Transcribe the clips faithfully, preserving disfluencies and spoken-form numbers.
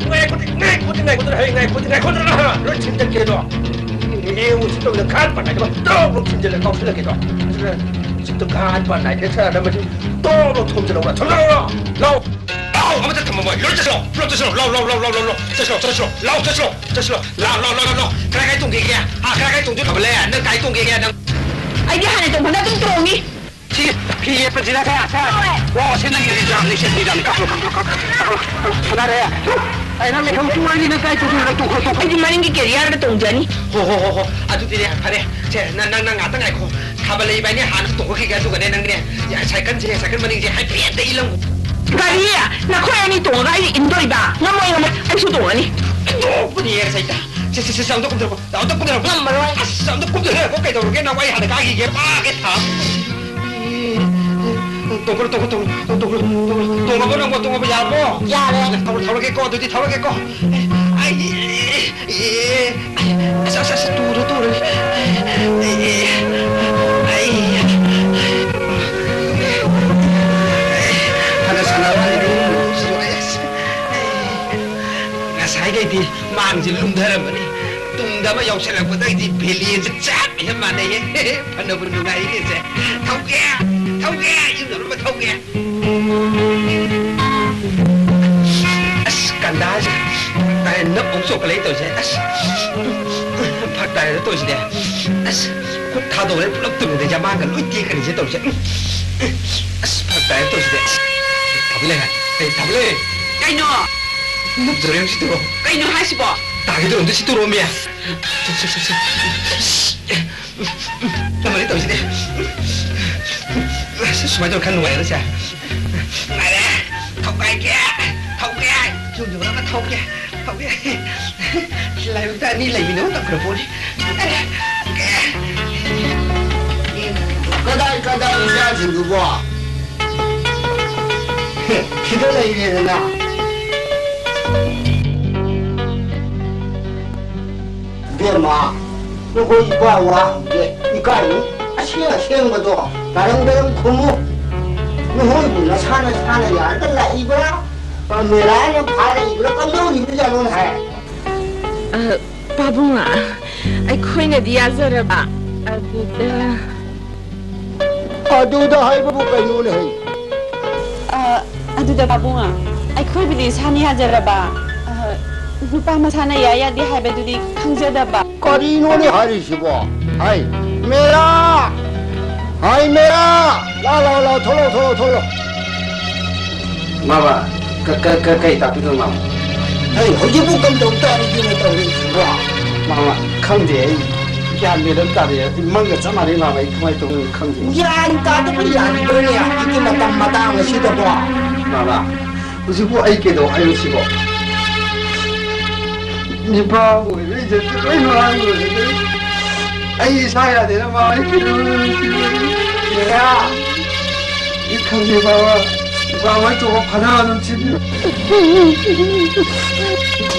ꯉꯥꯏꯈꯣꯗꯤ, ꯉꯥꯏꯈꯣꯗꯤ, ꯉꯥꯏꯈꯣꯗꯤ, ꯍꯩ, ꯉꯥꯏꯈꯣꯗꯤ, ꯉꯥꯏꯈꯣꯗꯤ, ꯂꯣꯏ ꯊꯤꯟꯖꯤꯜꯂꯦꯗꯣ꯫ ꯌꯦꯡꯉꯨ, ꯁꯤ ꯇꯧꯗ ꯈꯥꯟ ꯄꯥꯟ ꯅꯥꯏꯗꯕ ꯇꯧꯔꯣ, ꯊꯤꯟꯖꯤꯜꯂꯦ, ꯀꯥꯎꯁꯤꯜꯂꯛꯀꯦꯗꯣ꯫ ꯑꯗꯨꯅ ꯁꯤꯗ ꯈꯥꯟ ꯄꯥꯟ ꯅꯥꯏꯗꯦ, ꯁꯥꯟꯅꯕꯁꯤ ꯇꯧꯔꯣ, ꯊꯣꯝꯖꯤꯜꯂꯛꯑꯣ, ꯊꯣꯝꯖꯤꯜꯂꯛꯑꯣ, ꯂꯥꯎ꯫ ꯂꯥꯎ, ꯑꯃꯇ ꯊꯝꯃꯝꯃꯣꯏ, ꯂꯣꯏ ꯆꯠꯁꯤꯜꯂꯣ, ꯄꯨꯂꯞ ꯆꯠꯁꯤꯜꯂꯣ, ꯂꯥꯎ, ꯂꯥꯎ, ꯂꯥꯎ, ꯂꯥꯎ, ꯂꯥꯎ, ꯂꯥꯎ, ꯆꯠꯁꯤꯜꯂꯣ, ꯆꯠꯁꯤꯜꯂꯣ, ꯂꯥꯎ, ꯆꯠꯁꯤꯜꯂꯣ, ꯂꯥꯎ, ꯂꯥꯎ, ꯂꯥꯎ, ꯂꯥꯎ, ꯂꯥꯎ, ꯀꯅꯥ ꯀꯥꯏ ꯇꯣꯡꯈꯤꯒꯦ? ꯑꯥ, ꯀꯅꯥ ꯀꯥꯏ ꯇꯣꯡꯗꯣꯏꯅꯣ? ꯈꯕꯂꯦ, ꯅꯪ ꯀꯥꯏ ꯇꯣꯡꯈꯤꯒꯦ, ꯅꯪ? ꯑꯩꯗꯤ ꯍꯥꯟꯅ ꯇꯣꯡꯐꯝꯗ ꯑꯗꯨꯝ ꯇꯣꯡꯉꯤ꯫ ꯁꯤ ꯐꯤ ꯌꯦꯠꯄꯁꯤꯅ ꯁꯦ, ꯁꯦ꯫ ꯍꯣꯏ꯫ ꯑꯣ, ꯁꯤ ꯅꯪꯒꯤ ꯔꯤꯖꯥꯕꯅꯤ, ꯁꯤ ꯔꯤꯖꯥꯕꯅꯤ꯫ ꯀꯛꯈ꯭ꯔꯣ, ꯀꯛꯈ꯭ꯔꯣ, ꯀꯛꯈ꯭ꯔꯣ, ꯀꯛꯈ꯭ꯔꯣ, ꯀꯛꯈ꯭ꯔꯣ꯫ ꯁꯥꯟꯅꯔꯦ꯫ ꯑꯩ ꯅꯪ ꯂꯩꯍꯧ ꯆꯨ ꯍꯥꯏꯅꯤ, ꯅꯪ ꯀꯥꯏ ꯆꯠꯇꯣꯏꯅꯣ? ꯅꯪ ꯇꯣꯡꯈ꯭ꯔꯣ, ꯇꯣꯡꯈ꯭ꯔꯣ꯫ ꯑꯩꯗꯤ ꯃꯅꯤꯡꯒꯤ ꯀꯦꯔꯤꯌꯔꯗ ꯇꯣꯡꯖꯅꯤ꯫ ꯍꯣ, ꯍꯣ, ꯍꯣ, ꯍꯣ꯫ ꯑꯗꯨꯗꯤꯅꯦ, ꯐꯔꯦ꯫ ꯁꯦ, ꯅꯪ, ꯅꯪ, ꯅꯪ ꯉꯥꯛꯇ ꯉꯥꯏꯈꯣ꯫ ꯈꯥꯕ ꯂꯩꯕ ꯍꯥꯏꯅꯦ, ꯍꯥꯟꯅ ꯇꯣꯡꯈꯠꯈꯤꯒꯦ, ꯑꯗꯨꯒꯅꯦ, ꯅꯪꯅꯦ, ꯌꯥ, ꯁꯥꯏꯀꯜꯁꯦ, ꯁꯥꯏꯀꯜ ꯃꯅꯤꯡꯁꯦ ꯍꯥꯏꯐꯦꯠꯇ ꯏꯜꯂꯝꯃꯨ꯫ ꯒꯥꯔꯤ, ꯅꯈꯣꯏ ꯑꯅꯤ ꯇꯣꯡꯉꯒ ꯑꯩ ꯏꯟꯗꯣꯏꯕ? ꯉꯝꯃꯣꯏ, ꯉꯝꯃꯣꯏ, ꯑꯩꯁꯨ ꯇꯣꯡꯉꯅꯤ꯫ ꯇꯣꯛꯄꯅꯤ ꯌꯥꯔꯦ, ꯁꯩꯇ꯫ ꯁꯦ, ꯁꯦ, ꯁꯦ, ꯁꯦ, ꯑꯝꯇ ꯀꯨꯝꯊꯔꯛꯑꯣ꯫ ꯑꯝꯇ ꯀꯨꯝꯊꯔꯛꯑꯣ꯫ ꯉꯝꯃꯔꯣꯏ꯫ ꯑꯁ, ꯑꯝꯇ ꯀꯨꯝꯊꯔꯛꯑꯣ꯫ ꯀꯩꯗꯧꯔꯒꯦ? ꯅꯪ ꯑꯩ ꯍꯥꯟꯅ ꯀꯥꯈꯤꯒꯦ꯫ ꯄꯥꯒꯦ ꯊꯥ꯫ ꯇꯣꯡꯈꯠꯂꯣ, ꯇꯣꯡꯈꯠꯂꯣ, ꯇꯣꯡꯈꯠꯂꯣ, ꯇꯣꯡꯈꯠꯂꯣ, ꯇꯣꯡꯈꯠꯂꯣ꯫ ꯇꯣꯡꯉꯕꯣ ꯅꯪꯕꯣ? ꯇꯣꯡꯉꯕꯣ? ꯌꯥꯔꯕꯣ? ꯌꯥꯔꯦ꯫ ꯊꯧꯔ-, ꯊꯧꯔꯒꯦꯀꯣ, ꯑꯗꯨꯗꯤ ꯊꯧꯔꯒꯦꯀꯣ꯫ ꯑꯩ, ꯑꯦ, ꯑꯁ, ꯑꯁ, ꯑꯁ, ꯇꯨꯔꯦ, ꯇꯨꯔꯦ꯫ ꯑꯦ, ꯑꯩ, ꯐꯅ ꯁꯥꯟꯅꯕ ꯍꯩꯔꯦ, ꯁꯤꯁꯨ, ꯑꯁ꯫ ꯉꯁꯥꯏꯈꯩꯗꯤ ꯃꯥꯡꯁꯤ ꯂꯨꯝꯊꯔꯝꯕꯅꯤ, ꯇꯨꯡꯗ ꯑꯃ ꯌꯥꯎꯁꯜꯂꯛꯄꯗꯒꯤꯗꯤ ꯚꯦꯂꯦꯟꯁꯦ ꯆꯞ ꯍꯦꯛ ꯃꯥꯟꯅꯩꯌꯦ꯫ ꯐꯅꯕꯨ ꯅꯨꯡꯉꯥꯏꯔꯤꯅꯦꯁꯦ꯫ ꯊꯧꯒꯦ, ꯊꯧꯒꯦ, ꯌꯨꯝ ꯌꯧꯅꯕ ꯊꯧꯒꯦ꯫ ꯑꯁ, ꯀꯟꯗꯥꯁꯦ ꯇꯥꯏ ꯅꯞ ꯑꯃꯨꯛ ꯆꯣꯛꯈꯠꯂꯛꯏ ꯇꯧꯔꯤꯁꯦ꯫ ꯑꯁ, ꯐꯔꯛ ꯇꯥꯔꯦꯗ ꯇꯧꯔꯤꯁꯤꯗꯤ꯫ ꯑꯁ, ꯈꯨꯠ ꯊꯥꯗꯣꯛꯑꯦ ꯄꯨꯂꯞ ꯇꯨꯝꯕꯗ ꯌꯥꯝꯃꯥꯡꯒ ꯂꯣꯏ ꯇꯦꯛꯈ꯭ꯔꯅꯤꯁꯦ ꯇꯧꯔꯤꯁꯦ꯫ ꯑꯁ, ꯐꯔꯛ ꯇꯥꯔꯦ ꯇꯧꯔꯤꯁꯤꯗꯤ꯫ ꯑꯁ, ꯊꯥꯕ ꯂꯩ ꯍꯥꯏ꯫ ꯑꯩ ꯊꯥꯕ ꯂꯩ꯫ ꯀꯩꯅꯣ? ꯅꯞ ꯆꯣꯔꯦ ꯁꯤ ꯇꯧꯔꯣ꯫ ꯀꯩꯅꯣ ꯍꯥꯏꯁꯤꯕꯣ? ꯇꯥꯒꯦ ꯇꯧꯔꯝꯗ ꯁꯤ ꯇꯧꯔꯣ, ꯃꯤ꯫ ꯁꯤ, ꯁꯤ, ꯁꯤ, ꯁꯤ꯫ ꯅꯪ ꯃꯔꯤ ꯇꯧꯔꯤꯁꯤꯗꯤ꯫ ꯑꯁ, ꯁꯨꯃꯥꯏꯅ ꯇꯧꯔ ꯈꯔ ꯅꯨꯡꯉꯥꯏꯔꯦꯗ ꯁꯦ꯫ ꯅꯨꯡꯉꯥꯏꯔꯦ꯫ ꯊꯧꯒꯥꯏꯒꯦ꯫ ꯊꯧꯒꯦ꯫ ꯌꯨꯝ ꯌꯧꯔꯒ ꯊꯧꯒꯦ꯫ ꯊꯧꯒꯦ꯫ ꯂꯥꯏꯕꯛꯇ ꯑꯅꯤ ꯂꯩꯃꯤꯟꯅꯕ ꯇꯝꯈ꯭ꯔ ꯄꯣꯠꯅꯤ꯫ ꯀꯗꯥꯏ ꯀꯗꯥꯏ ꯏꯆꯥꯁꯤꯡꯗꯨꯕꯣ? ꯁꯤꯗ ꯂꯩꯔꯦꯗꯅ꯫ ꯏꯕꯦꯝꯃ, ꯅꯈꯣꯏ ꯏꯄꯥ ꯋꯥ ꯍꯪꯒꯦ ꯏꯀꯥꯏꯅꯨ꯫ ꯑꯁꯦꯡ ꯑꯁꯦꯡꯕꯗꯣ ꯇꯔꯪ ꯇꯔꯪ ꯈꯨꯝꯃꯨ꯫ ꯅꯈꯣꯏꯕꯨ ꯅꯁꯥ ꯅꯁꯥꯅ ꯌꯥꯔꯒ ꯂꯥꯛꯏꯕ꯭ꯔꯥ? ꯀꯃꯦꯔꯥꯅ ꯐꯥꯔꯛꯏꯕ꯭ꯔꯥ? ꯀꯝꯗꯧꯔꯤꯕꯖꯥꯠꯅꯣꯅꯦ? ꯍꯥꯏ꯫ ꯑ, ꯄꯥꯕꯨꯡ, ꯑꯩꯈꯣꯏꯅꯗꯤ ꯌꯥꯖꯔꯕ, ꯑꯗꯨꯗ ꯑꯗꯨꯗ ꯍꯥꯏꯕꯕꯨ ꯀꯩꯅꯣꯅꯦ? ꯑ, ꯑꯗꯨꯗ ꯄꯥꯕꯨꯡ, ꯑꯩꯈꯣꯏꯕꯨꯗꯤ ꯏꯁꯥꯅ ꯌꯥꯖꯔꯕ, ꯑ, ꯅꯨꯄꯥ ꯃꯁꯥꯅ ꯌꯥꯏ ꯌꯥꯗꯦ ꯍꯥꯏꯕꯗꯨꯗꯤ ꯈꯪꯖꯗꯕ꯫ ꯀꯔꯤꯅꯣꯅꯦ ꯍꯥꯏꯔꯤꯁꯤꯕꯣ? ꯍꯥꯏ, ꯃꯦꯔꯥ! ꯍꯥꯏ, ꯃꯦꯔꯥ! ꯂꯥꯎ, ꯂꯥꯎ, ꯂꯥꯎ, ꯊꯣꯛꯂꯛꯑꯣ, ꯊꯣꯛꯂꯛꯑꯣ, ꯊꯣꯛꯂꯛꯑꯣ꯫ ꯃꯥꯃ, ꯀ-, ꯀ-, ꯀ-, ꯀꯩ ꯇꯥꯛꯄꯤꯗꯣꯏꯅꯣ, ꯃꯥꯃ? ꯍꯩ, ꯍꯧꯖꯤꯛꯄꯨ ꯀꯝꯗꯧ ꯇꯥꯔꯤꯒꯦꯅ ꯇꯧꯔꯤꯁꯤꯕꯣ? ꯃꯥꯃ, ꯈꯪꯗꯦ, ꯑꯩ ꯒ꯭ꯌꯥꯟ ꯃꯦꯟ ꯑꯃ ꯇꯥꯗꯦ꯫ ꯃꯪꯒ ꯆꯞ ꯃꯥꯟꯅꯩ, ꯃꯥꯃ, ꯑꯩ ꯀꯃꯥꯏꯅ ꯇꯧꯗꯣꯏꯅꯣ ꯈꯪꯗꯦ꯫ ꯒ꯭ꯌꯥꯟ ꯇꯥꯗꯕ ꯌꯥꯔꯤꯕ꯭ꯔꯥꯅꯦ ꯍꯧꯖꯤꯛꯀꯤ ꯃꯇꯝ ꯃꯇꯥꯡ ꯑꯁꯤꯗꯕꯣ? ꯃꯥꯃ, ꯍꯧꯖꯤꯛꯄꯨ ꯑꯩ ꯀꯩꯗꯧ ꯍꯥꯏꯅꯣ ꯁꯤꯕꯣ? ꯅꯤꯄꯥ ꯑꯣꯏꯕ ꯏꯖꯠꯁꯦ ꯂꯣꯏ ꯃꯥꯡꯂꯣꯏꯔꯦ꯫ ꯑꯩ ꯏꯁꯥ ꯌꯥꯗꯦꯅ ꯃꯥ ꯑꯩ ꯀꯩꯗꯧꯔꯨꯅꯤ? ꯌꯥ! ꯑꯩ ꯈꯪꯗꯦ ꯕꯥꯕꯥ꯫ ꯕꯥꯕꯥ ꯇꯣꯛꯑꯣ, ꯐꯅꯕ ꯑꯗꯨꯝ ꯁꯤꯕꯤꯌꯨ꯫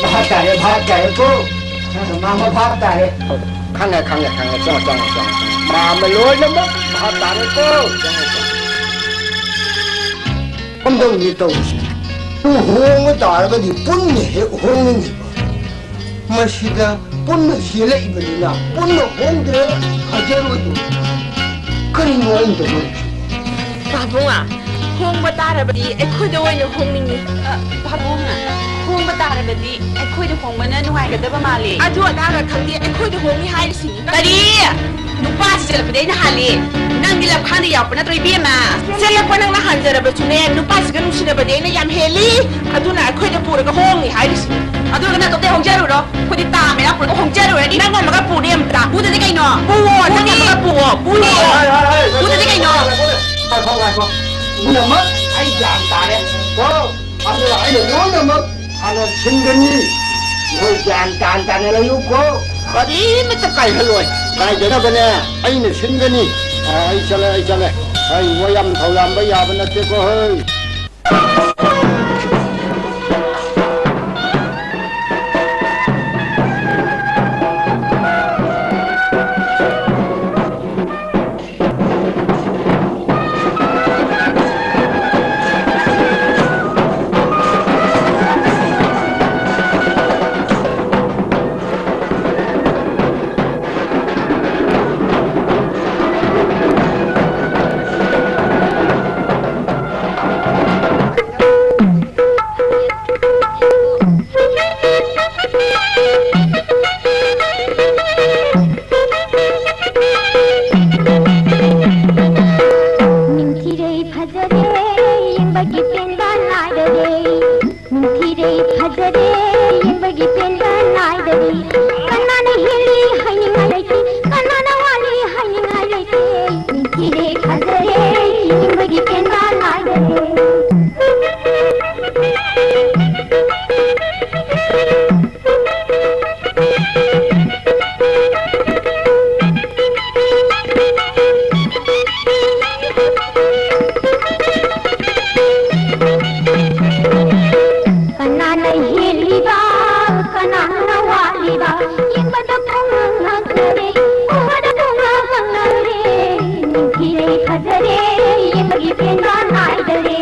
ꯚꯥꯞ ꯇꯥꯔꯦ, ꯚꯥꯞ ꯇꯥꯔꯦꯀꯣ꯫ ꯃꯥꯃ ꯚꯥꯞ ꯇꯥꯔꯦ꯫ ꯈꯪꯉꯦ, ꯈꯪꯉꯦ, ꯈꯪꯉꯦ꯫ ꯆꯪꯉꯣ, ꯆꯪꯉꯣ, ꯆꯪꯉꯣ, ꯆꯪꯉꯣ꯫ ꯃꯥꯃ ꯂꯣꯏꯅꯃꯛ ꯚꯥꯞ ꯇꯥꯔꯦꯀꯣ꯫ ꯆꯪꯉꯣ, ꯆꯪꯉꯣ꯫ ꯀꯝꯗꯧꯅꯤ ꯇꯧꯔꯤꯁꯤ? ꯂꯨꯍꯣꯡꯕ ꯇꯥꯔꯒꯗꯤ ꯄꯨꯟꯅ ꯍꯦꯛ ꯍꯣꯡꯅꯤꯡꯉꯤꯕ꯫ ꯃꯁꯤꯗ ꯄꯨꯟꯅ ꯆꯦꯜꯂꯛꯏꯕꯅꯤꯅ ꯄꯨꯟꯅ ꯍꯣꯡꯗ꯭ꯔꯦ ꯐꯖꯔꯣꯏꯗꯣꯏ꯫ ꯀꯔꯤꯅꯣ ꯑꯩꯅ ꯇꯧꯔꯤꯁꯤ? ꯄꯥꯕꯨꯡ, ꯍꯣꯡꯕ ꯇꯥꯔꯕꯗꯤ ꯑꯩꯈꯣꯏꯗ ꯑꯣꯏꯅ ꯍꯣꯡꯅꯤꯡꯉꯤ꯫ ꯑ, ꯄꯥꯕꯨꯡ, ꯍꯣꯡꯕ ꯇꯥꯔꯕꯗꯤ ꯑꯩꯈꯣꯏꯗ ꯍꯣꯡꯕꯅ ꯅꯨꯡꯉꯥꯏꯒꯗꯕ ꯃꯥꯜꯂꯦ꯫ ꯑꯗꯨ ꯑꯗꯥꯒ ꯈꯪꯗꯦ, ꯑꯩꯈꯣꯏꯗ ꯍꯣꯡꯅꯤ ꯍꯥꯏꯔꯤꯁꯤꯅꯤ꯫ ꯀꯔꯤ? ꯅꯨꯄꯥꯁꯤ ꯆꯦꯜꯂꯛꯄꯗꯤ ꯑꯩꯅ ꯍꯥꯜꯂꯤ꯫ ꯅꯪꯗꯤ ꯂꯝꯈꯥꯡꯗ ꯌꯥꯎꯔꯛꯄ ꯅꯠꯇ꯭ꯔꯣ, ꯏꯕꯦꯝꯃ? ꯆꯦꯜꯂꯛꯄ ꯅꯪꯅ ꯍꯥꯟꯖꯔꯕꯁꯨꯅꯦ, ꯅꯨꯄꯥꯁꯤꯒ ꯅꯨꯡꯁꯤꯅꯕꯗꯤ ꯑꯩꯅ ꯌꯥꯝ ꯍꯦꯜꯂꯤ꯫ ꯑꯗꯨꯅ ꯑꯩꯈꯣꯏꯗ ꯄꯨꯔꯒ ꯍꯣꯡꯅꯤ ꯍꯥꯏꯔꯤꯁꯤ꯫ ꯑꯗꯨꯒ ꯅꯪ ꯑꯇꯣꯞꯄꯗ ꯍꯣꯡꯖꯔꯨꯔꯣ꯫ ꯑꯩꯈꯣꯏꯗꯤ ꯇꯥ ꯃꯦꯔꯥ ꯄꯨꯔꯒ ꯍꯣꯡꯖꯔꯨꯔꯅꯤ꯫ ꯅꯪ ꯉꯝꯃꯒ ꯄꯨꯅꯤ ꯑꯝꯇ꯫ ꯄꯨꯗꯗꯤ ꯀꯩꯅꯣ? ꯄꯨꯋꯣ, ꯅꯪ ꯉꯝꯃꯒ ꯄꯨꯋꯣ꯫ ꯄꯨꯅꯤ꯫ ꯍꯥꯏ, ꯍꯥꯏ, ꯍꯥꯏ, ꯍꯥꯏ, ꯄꯨꯗꯗꯤ ꯀꯩꯅꯣ? ꯉꯥꯏꯈꯣ, ꯉꯥꯏꯈꯣ꯫ ꯄꯨꯝꯅꯃꯛ ꯑꯩ ꯒ꯭ꯌꯥꯟ ꯇꯥꯔꯦ꯫ ꯀꯣ? ꯑꯗꯨꯅ ꯑꯩꯅ ꯂꯣꯏꯅꯃꯛ ꯍꯥꯟꯅ ꯁꯤꯟꯒꯅꯤ꯫ ꯅꯣꯏ ꯒ꯭ꯌꯥꯟ ꯇꯥꯟ ꯇꯥꯅ ꯂꯩꯌꯨꯀꯣ꯫ ꯀꯔꯤꯃꯠꯇ ꯀꯥꯏꯍꯜꯂꯣꯏ꯫ ꯀꯥꯏꯗꯅꯕꯅꯦ ꯑꯩꯅ ꯁꯤꯟꯒꯅꯤ꯫ ꯑ, ꯑꯩ ꯆꯠꯂꯦ, ꯑꯩ ꯆꯠꯂꯦ꯫ ꯑꯩ ꯋꯥ ꯌꯥꯝ ꯊꯧ ꯌꯥꯝꯕ ꯌꯥꯕ ꯅꯠꯇꯦꯀꯣ, ꯍꯩ꯫ ꯐꯖꯔꯦ, ꯌꯦꯡꯕꯒꯤ ꯄꯦꯟꯕ ꯅꯥꯏꯗꯔꯦ꯫ ꯀꯅꯥꯅ ꯍꯦꯜꯂꯤ ꯍꯥꯏꯅꯤꯡꯉꯥꯏ ꯂꯩꯇꯦ, ꯀꯅꯥꯅ ꯋꯥꯠꯂꯤ ꯍꯥꯏꯅꯤꯡꯉꯥꯏ ꯂꯩꯇꯦ꯫ ꯅꯤꯡꯊꯤꯔꯦ ꯐꯖꯔꯦ, ꯌꯦꯡꯕꯒꯤ ꯄꯦꯟꯕ ꯅꯥꯏꯗꯔꯦ꯫ ꯀꯅꯥꯅ ꯍꯦꯜꯂꯤꯕ, ꯀꯅꯥꯅ ꯋꯥꯠꯂꯤꯕ, ꯌꯦꯡꯕꯗ ꯄꯨꯡꯉꯛ ꯉꯛꯅꯔꯦ, ꯎꯕꯗ ꯄꯨꯡꯉꯛ ꯉꯛꯅꯔꯦ꯫ ꯅꯤꯡꯊꯤꯔꯦ ꯐꯖꯔꯦ, ꯌꯦꯡꯕꯒꯤ ꯄꯦꯟꯕ ꯅꯥꯏꯗꯔꯦ꯫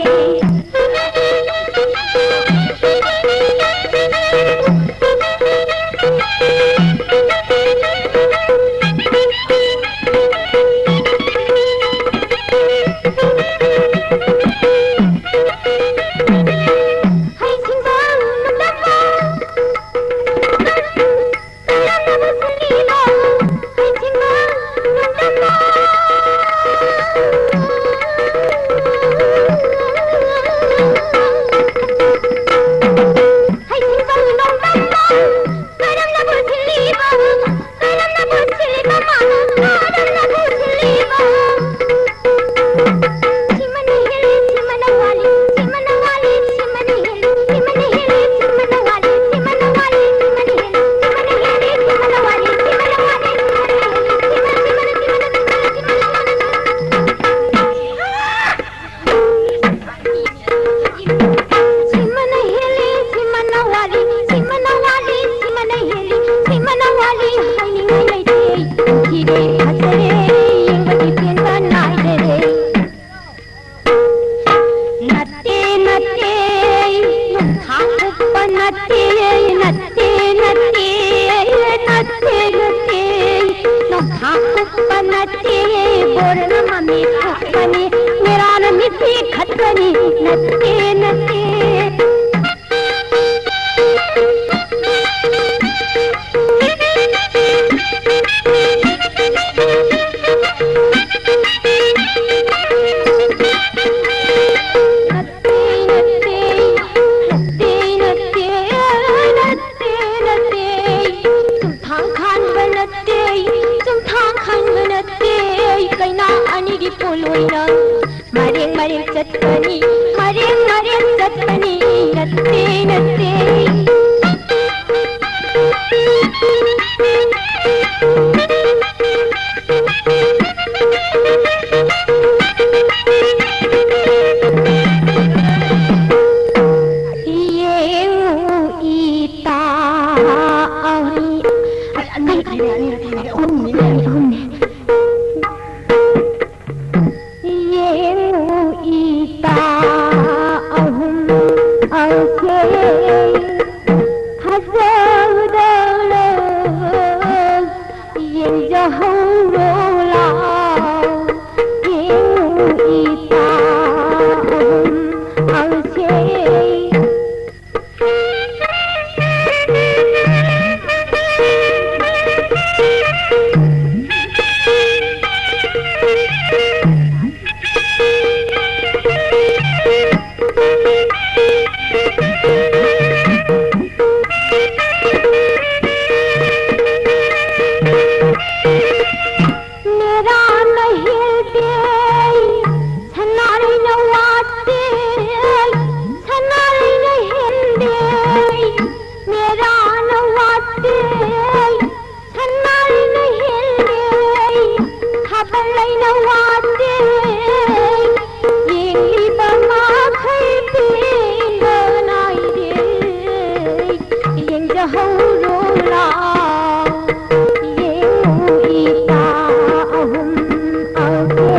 ꯁꯤꯃꯅ ꯍꯦꯜꯂꯤ, ꯁꯤꯃꯅ ꯋꯥꯠꯂꯤ, ꯁꯤꯃꯅ ꯋꯥꯠꯂꯤ, ꯁꯤꯃꯅ ꯍꯦꯜꯂꯤ, ꯁꯤꯃꯅ ꯋꯥꯠꯂꯤ ꯍꯥꯏꯅꯤꯡꯉꯥꯏ ꯂꯩꯇꯦ꯫ ꯁꯤꯗꯤ ꯐꯖꯔꯦ, ꯌꯦꯡꯕꯗꯤ ꯄꯦꯟꯕ ꯅꯥꯏꯗꯔꯦ꯫ ꯅꯠꯇꯦ, ꯅꯠꯇꯦ, ꯅꯣꯡꯊꯥ ꯀꯨꯞꯄ ꯅꯠꯇꯦ, ꯅꯠꯇꯦ, ꯅꯠꯇꯦ, ꯅꯠꯇꯦ, ꯅꯠꯇꯦ, ꯅꯣꯡꯊꯥ ꯀꯨꯞꯄ ꯅꯠꯇꯦ, ꯕꯣꯔꯅ ꯃꯃꯤ ꯀꯨꯞꯄꯅꯤ, ꯃꯦꯔꯥꯅ ꯃꯤꯠꯁꯤ ꯈꯠꯄꯅꯤ, ꯅꯠꯇꯦ, ꯅꯠꯇꯦ꯫ ꯅꯠꯇꯦ, ꯅꯠꯇꯦ, ꯅꯠꯇꯦ, ꯅꯠꯇꯦ꯫ ꯃꯔꯦꯡ ꯃꯔꯦꯡ ꯆꯠꯄꯅꯤ, ꯃꯔꯦꯡ ꯃꯔꯦꯡ ꯆꯠꯄꯅꯤ, ꯅꯠꯇꯦ, ꯅꯠꯇꯦ꯫ ꯌꯦꯡꯉꯨ ꯏꯇꯥ ꯑꯍꯨꯝ꯫ ꯑꯅꯤꯔꯛ ꯊꯤꯔꯦ, ꯑꯅꯤꯔꯛ ꯊꯤꯔꯦ, ꯑꯍꯨꯝꯅꯤꯅꯦ꯫ ꯑꯍꯨꯝꯅꯦ꯫ ꯌꯦꯡꯉꯨ ꯏꯇꯥ ꯑꯍꯨꯝ ꯑꯁꯦ ꯐꯖꯕꯗꯧꯅ ꯌꯦꯡꯖꯍꯧꯔꯣ ꯂꯥꯎ꯫ ꯌꯦꯡꯉꯨ ꯏꯇꯥ ꯑꯍꯨꯝ ꯑꯁꯦ꯫ ꯃꯦꯔꯥ ꯅꯍꯤꯜꯗꯦ, ꯁꯅꯥꯔꯩꯅ ꯋꯥꯠꯇꯦ, ꯁꯅꯥꯔꯩꯅ ꯍꯦꯟꯗꯦ, ꯃꯦꯔꯥꯅ ꯋꯥꯠꯇꯦ, ꯁꯅꯥꯔꯩꯅ ꯍꯦꯜꯂꯦ, ꯊꯥꯕꯜ ꯑꯩꯅ ꯋꯥꯠꯇꯦ, ꯌꯦꯡꯂꯤꯕ ꯃꯈꯩ ꯄꯦꯟꯕ ꯅꯥꯏꯗꯦ, ꯌꯦꯡꯖꯍꯧꯔꯣ ꯂꯥꯎ, ꯌꯦꯡꯉꯨ ꯏꯇꯥ ꯑꯍꯨꯝ ꯑꯁꯦ꯫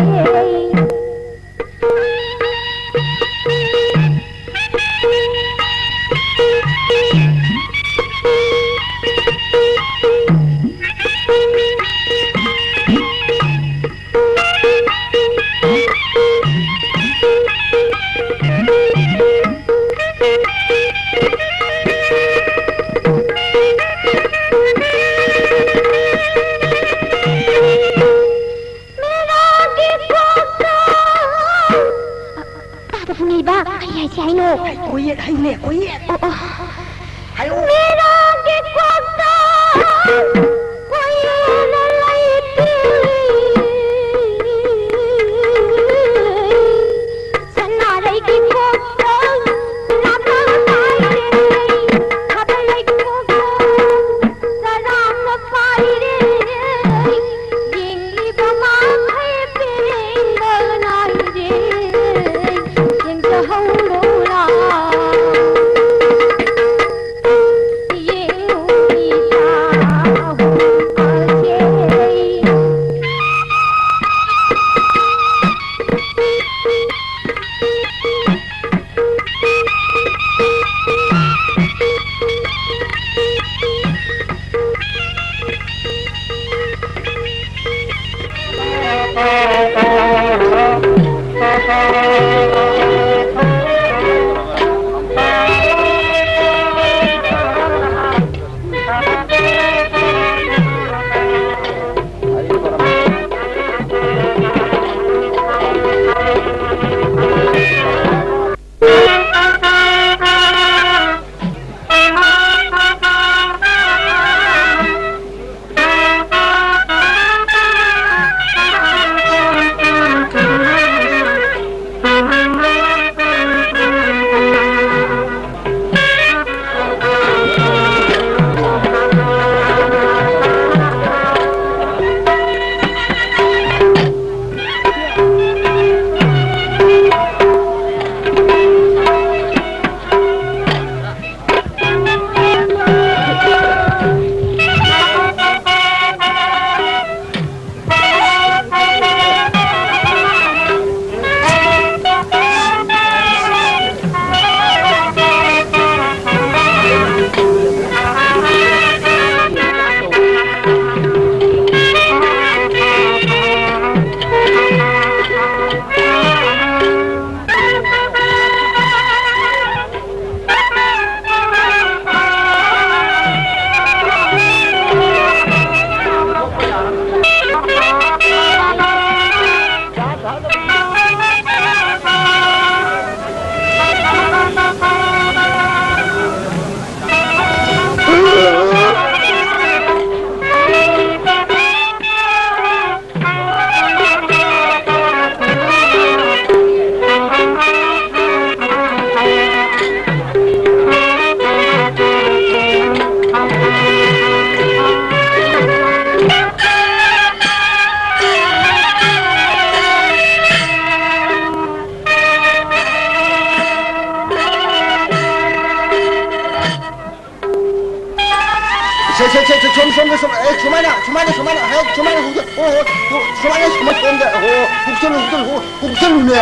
ꯁꯦ, ꯁꯦ, ꯁꯦ, ꯁꯦ, ꯁꯣꯝ, ꯁꯣꯝꯗ, ꯁꯣꯝ, ꯑꯦ, ꯁꯨꯃꯥꯏꯅ, ꯁꯨꯃꯥꯏꯅ, ꯁꯨꯃꯥꯏꯅ, ꯍꯦꯛ ꯁꯨꯃꯥꯏꯅ ꯍꯨꯛ-, ꯍꯣ, ꯍꯣ, ꯍꯣ, ꯁꯨꯃꯥꯏꯅ, ꯁꯨꯃꯥꯏꯅ, ꯁꯣꯝꯗ, ꯍꯣ, ꯍꯨꯛꯆꯜꯂꯨ, ꯍꯨꯛꯆꯜꯂꯨ, ꯍꯨ-, ꯍꯨꯛꯆꯜꯂꯨꯅꯦ꯫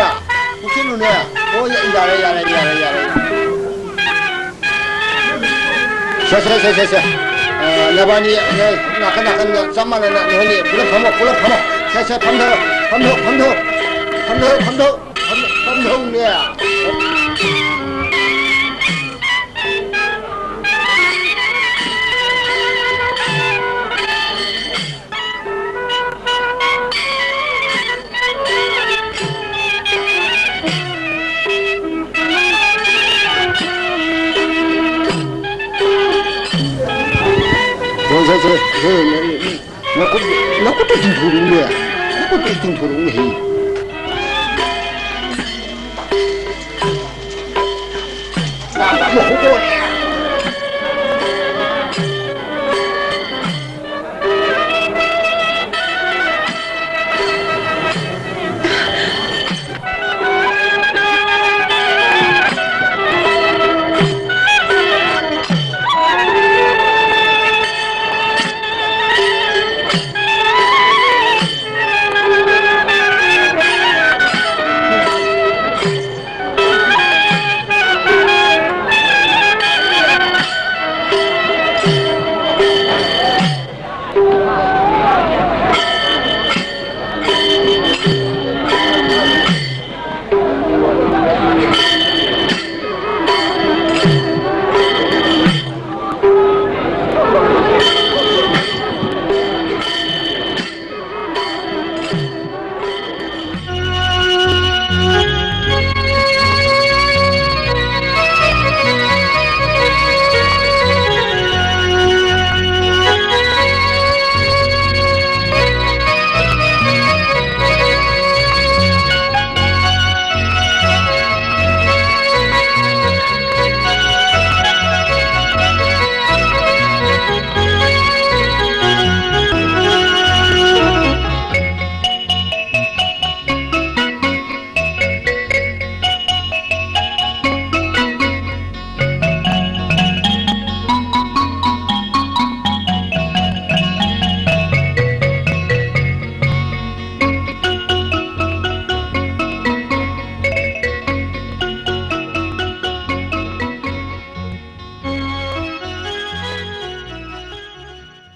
ꯍꯨꯛꯆꯜꯂꯨꯅꯦ꯫ ꯍꯣ, ꯌꯥ-, ꯌꯥꯔꯦ, ꯌꯥꯔꯦ, ꯌꯥꯔꯦ, ꯌꯥꯔꯦ, ꯌꯥꯔꯦ꯫ ꯁꯦ, ꯁꯦ, ꯁꯦ, ꯁꯦ, ꯁꯦ꯫ ꯑ, ꯅꯕꯥꯅꯤ, ꯅ-, ꯅꯥꯀꯟ ꯅꯥꯀꯟꯗ ꯆꯞ ꯃꯥꯟꯅꯅ ꯅꯣꯏꯅꯤ ꯄꯨꯂꯞ ꯐꯝꯃꯣ, ꯄꯨꯂꯞ ꯐꯝꯃꯣ꯫ ꯁꯦ, ꯁꯦ, ꯐꯝꯊꯔꯣ, ꯐꯝꯊꯔꯣ, ꯐꯝꯊꯔꯣ꯫ ꯐꯝꯊꯔꯣ, ꯐꯝꯊꯔꯣ, ꯐꯝ-, ꯐꯝꯊꯔꯣꯅꯦ꯫ ꯅꯈꯨꯠ, ꯅꯈꯨꯠꯇꯨ ꯇꯤꯡꯊꯣꯔꯛꯎꯅꯦ꯫ ꯅꯈꯨꯠꯇꯨ ꯇꯤꯡꯊꯣꯔꯛꯎꯅꯦ꯫